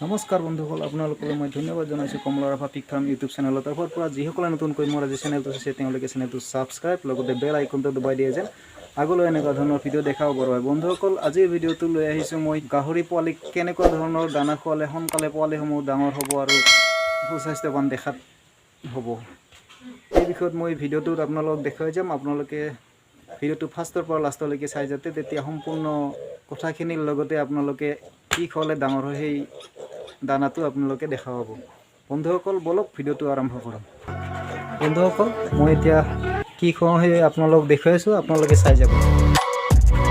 নমস্কাৰ বন্ধুসকল, আপোনালোকলৈ মই ধন্যবাদ জনাইছোঁ কমলা ৰাভা পিগ ফাৰ্ম ইউটিউব চেনেলৰ তৰফৰ পৰা। যিসকলে নতুনকৈ মোৰ আজি চেনেলটো চাইছে, তেওঁলোকে চেনেলটো ছাবস্ক্ৰাইব, লগতে বেল আইকনটো দবাই দিয়ে যেন আগলৈ এনেকুৱা ধৰণৰ ভিডিঅ' দেখাব পাৰোঁ। বন্ধুসকল, আজিৰ ভিডিঅ'টো লৈ আহিছোঁ মই গাহৰি পোৱালিক কেনেকুৱা ধৰণৰ দানা খোৱালে সোনকালে পোৱালিসমূহ ডাঙৰ হ'ব আৰু সুস্বাস্থ্যৱান দেখাত হ'ব, এই বিষয়ত মই ভিডিঅ'টোত আপোনালোকক দেখুৱাই যাম। আপোনালোকে ভিডিঅ'টো ফাৰ্ষ্টৰ পৰা লাষ্টলৈকে চাই যাতে তেতিয়া সম্পূৰ্ণ কথাখিনিৰ লগতে আপোনালোকে কি খোৱালে ডাঙৰ হয়, সেই দানাটো আপোনালোকে দেখা পাব। বন্ধুসকল, ব'লক ভিডিঅ'টো আৰম্ভ কৰোঁ। বন্ধুসকল, মই এতিয়া কি খুৱাওঁ সেই আপোনালোকক দেখুৱাইছোঁ, আপোনালোকে চাই যাব।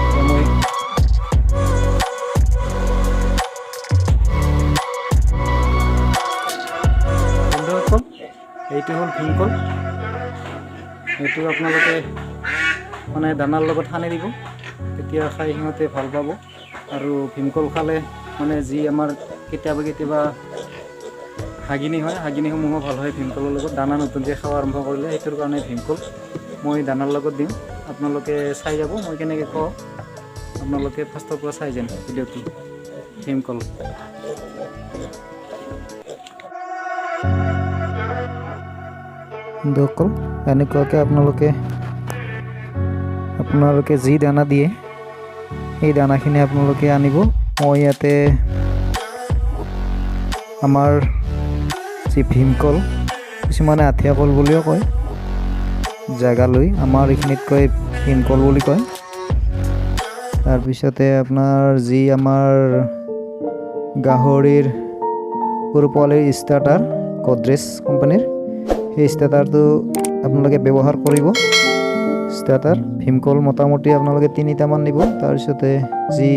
এতিয়া মই, বন্ধুসকল, এইটো হ'ল ভীমকল। এইটো আপোনালোকে মানে দানাৰ লগত সানি দিব, তেতিয়া খাই সিহঁতে ভাল পাব। আৰু ভীমকল খালে মানে যি আমাৰ কেতিয়াবা কেতিয়াবা হাগিনি হয়, হাগিনিসমূহো ভাল হয় ভীমকলৰ লগত দানা নতুনকৈ খোৱা আৰম্ভ কৰিলে। সেইটোৰ কাৰণে ভীমকল মই দানাৰ লগত দিওঁ। আপোনালোকে চাই যাব মই কেনেকৈ খুৱাওঁ। আপোনালোকে ফাৰ্ষ্টৰ পৰা চাই যেন ভিডিঅ'টো। ভীমকল। বন্ধুসকল, এনেকুৱাকৈ আপোনালোকে যি দানা দিয়ে, সেই দানাখিনি আপোনালোকে আনিব। মই ইয়াতে আমাৰ যি ভীমকল, কিছুমানে আঠিয়া কল বুলিও কয় জেগা লৈ, আমাৰ এইখিনিত কয় ভীমকল বুলি কয়। তাৰপিছতে আপোনাৰ যি আমাৰ গাহৰিৰ সৰু পোৱালিৰ ষ্টাৰ্টাৰ, গডৰেজ কোম্পানীৰ সেই ষ্টাৰ্টাৰটো আপোনালোকে ব্যৱহাৰ কৰিব। ষ্টাৰ্টাৰ ভীমকল মোটামুটি আপোনালোকে 3টামান নিব। তাৰপিছতে যি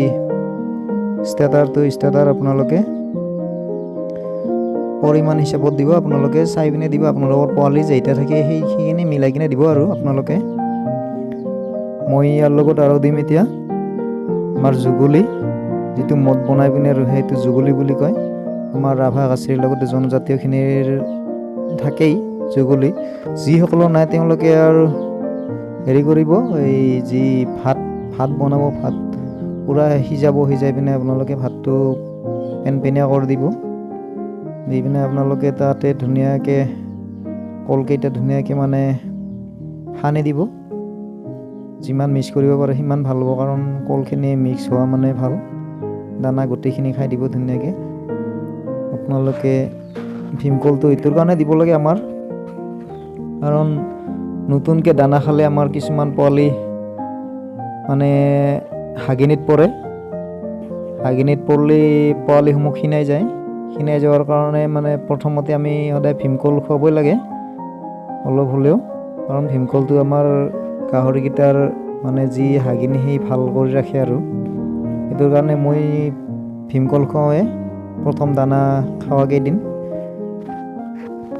ষ্টাৰ্টাৰটো, ষ্টাৰ্টাৰ আপোনালোকে পৰিমাণ হিচাপত দিব, আপোনালোকে চাই পিনে দিব। আপোনালোকৰ পোৱালি যেইটা থাকে, সেইখিনি মিলাই কিনে দিব। আৰু আপোনালোকে, মই ইয়াৰ লগত আৰু দিম এতিয়া আমাৰ জুগুলি, যিটো মদ বনাই পিনে আৰু সেইটো জুগুলি বুলি কয়। আমাৰ ৰাভা কাছাৰীৰ লগতে জনজাতীয়খিনিৰ থাকেই জুগুলি। যিসকলৰ নাই, তেওঁলোকে আৰু হেৰি কৰিব, এই যি ভাত ভাত বনাব, ভাত পূৰা সিজাব, সিজাই পিনে আপোনালোকে ভাতটো পেনপেনীয়া কৰি দিব। দি পিনে আপোনালোকে তাতে ধুনীয়াকৈ কলকেইটা ধুনীয়াকৈ মানে সানি দিব। যিমান মিক্স কৰিব পাৰে সিমান ভাল হ'ব, কাৰণ কলখিনি মিক্স হোৱা মানে ভাল। দানা গোটেইখিনি খাই দিব ধুনীয়াকৈ। আপোনালোকে ভীমকলটো এইটোৰ কাৰণে দিব লাগে আমাৰ, কাৰণ নতুনকৈ দানা খালে আমাৰ কিছুমান পোৱালি মানে হাগিনিত পৰে। হাগিনিত পৰিলে পোৱালিসমূহ ক্ষীণাই যায়। ক্ষীণাই যোৱাৰ কাৰণে মানে প্ৰথমতে আমি সদায় ভীমকল খুৱাবই লাগে অলপ হ'লেও, কাৰণ ভীমকলটো আমাৰ গাহৰিকেইটাৰ মানে যি হাগিনি সেই ভাল কৰি ৰাখে। আৰু সেইটোৰ কাৰণে মই ভীমকল খুৱাওঁৱে প্ৰথম দানা খোৱা কেইদিন,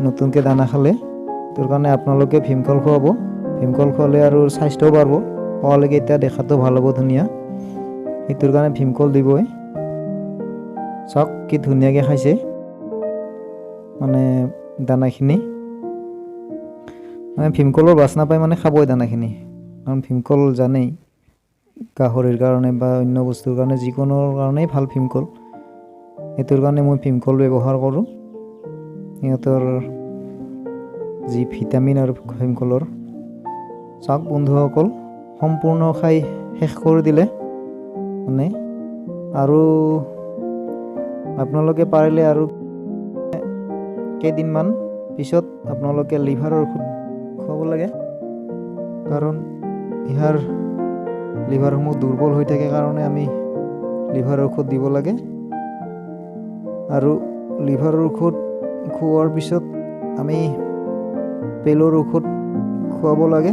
নতুনকৈ দানা খালে। সেইটোৰ কাৰণে আপোনালোকে ভীমকল খুৱাব। ভীমকল খোৱালে আৰু স্বাস্থ্যও বাঢ়িব, পোৱালিকেইটা দেখাটো ভাল হ'ব ধুনীয়া। সেইটোৰ কাৰণে ভীমকল দিবই। চাওক কি ধুনীয়াকৈ খাইছে মানে দানাখিনি। মানে ভীমকলৰ বাচনা পাই মানে খাবই দানাখিনি, কাৰণ ভীমকল জানেই গাহৰিৰ কাৰণে বা অন্য বস্তুৰ কাৰণে, যিকোনো কাৰণেই ভাল ভীমকল। সেইটোৰ কাৰণে মই ভীমকল ব্যৱহাৰ কৰোঁ, সিহঁতৰ যি ভিটামিন আৰু ভীমকলৰ। চাওক বন্ধুসকল, সম্পূৰ্ণ খাই শেষ কৰি দিলে মানে। আৰু আপোনালোকে পাৰিলে আৰু কেইদিনমান পিছত আপোনালোকে লিভাৰৰ ঔষধ খুৱাব লাগে, কাৰণ ইয়াৰ লিভাৰসমূহ দুৰ্বল হৈ থাকে কাৰণে আমি লিভাৰৰ ঔষধ দিব লাগে। আৰু লিভাৰৰ ঔষধ খোৱাৰ পিছত আমি পেলুৰ ঔষধ খুৱাব লাগে,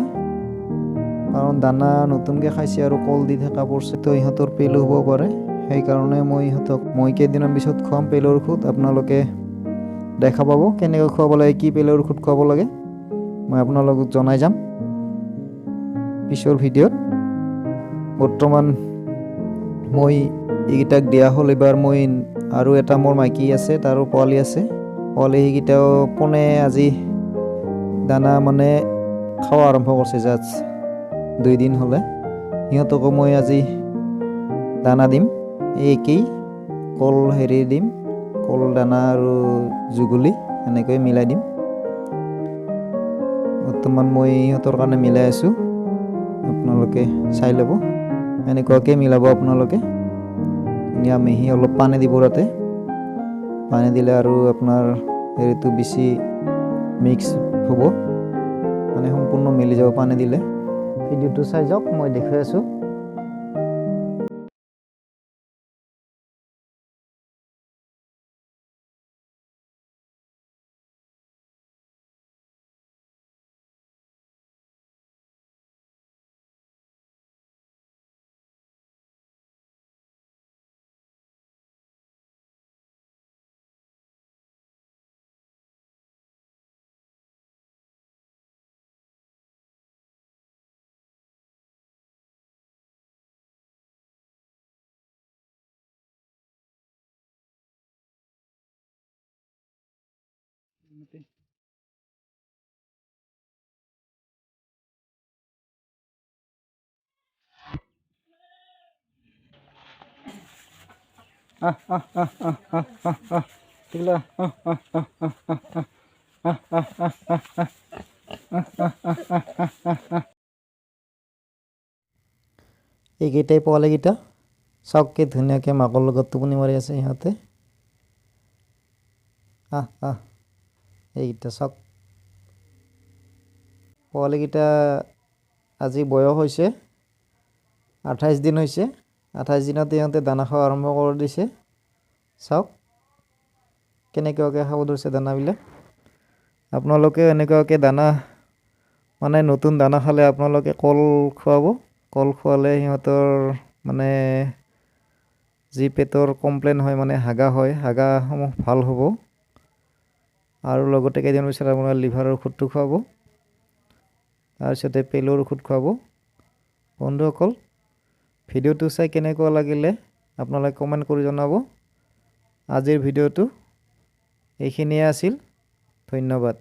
কাৰণ দানা নতুনকৈ খাইছে আৰু কল দি থকা পৰিছে, তো ইহঁতৰ পেলু হ'ব পাৰে। সেইকাৰণে মই ইহঁতক মই কেইদিনৰ পিছত খুৱাম পেলুৰ ঔষধ। আপোনালোকে দেখা পাব কেনেকৈ খুৱাব লাগে, কি পেলুৰ ঔষধ খুৱাব লাগে, মই আপোনালোকক জনাই যাম পিছৰ ভিডিঅ'ত। বৰ্তমান মই এইকেইটাক দিয়া হ'ল। এইবাৰ মই আৰু এটা মোৰ মাইকী আছে, তাৰো পোৱালি আছে। পোৱালি সেইকেইটাও পোনে আজি দানা মানে খোৱা আৰম্ভ কৰিছে, জাষ্ট 2 দিন হ'লে। সিহঁতকো মই আজি দানা দিম, এই একেই কল হেৰি দিম, কল দানা আৰু জুগুলি এনেকৈ মিলাই দিম। বৰ্তমান মই ইহঁতৰ কাৰণে মিলাই আছোঁ, আপোনালোকে চাই ল'ব। এনেকুৱাকৈ মিলাব আপোনালোকে, ধুনীয়া মিহি। অলপ পানী দিব তাতে, পানী দিলে আৰু আপোনাৰ হেৰিটো বেছি মিক্স হ'ব, মানে সম্পূৰ্ণ মিলি যাব পানী দিলে। ভিডিঅ'টো চাই যাওক, মই দেখুৱাই আছোঁ। আহ আহ আহ আহ আহ আহ আহ টিকলা আহ আহ আহ আহ আহ আহ আহ আহ আহ আহ আহ। এইকেইটাই পোৱালিকেইটা চাওক, কি ধুনীয়াকৈ মাকৰ লগত টোপনি মাৰি আছে সিহঁতে। আহ আহ, এইকেইটা চাওক পোৱালিকেইটা। আজি বয়স হৈছে 28 দিন হৈছে। 28 দিনতে ইহঁতে দানা খোৱা আৰম্ভ কৰি দিছে। চাওক কেনেকুৱাকৈ খাব ধৰিছে দানাবিলাক। আপোনালোকেও এনেকুৱাকৈ দানা, মানে নতুন দানা খালে আপোনালোকে কল খুৱাব। কল খোৱালে সিহঁতৰ মানে যি পেটৰ কমপ্লেইন হয়, মানে হাগা হয়, হাগাসমূহ ভাল হ'ব। আৰু লগতে কেইদিনমান পিছত আপোনাৰ লিভাৰৰ ঔষধটো খুৱাব, তাৰপিছতে পেলুৰ ঔষধ খুৱাব। বন্ধুসকল, ভিডিঅ'টো চাই কেনেকুৱা লাগিলে আপোনালোকে কমেণ্ট কৰি জনাব। আজিৰ ভিডিঅ'টো এইখিনিয়ে আছিল, ধন্যবাদ।